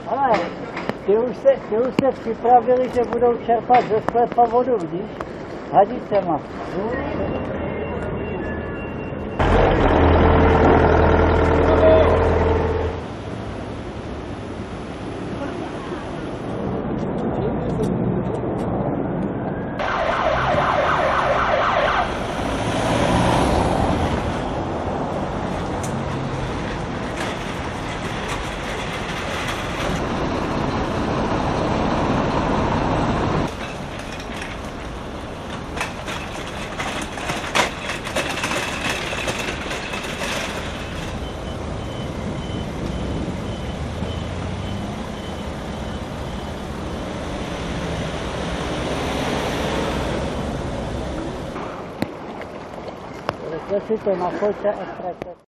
Ale ty už se připravili, že budou čerpat ze sklepa vodu, vidíš? Hadicema. Si to nafoťte a ztraťte.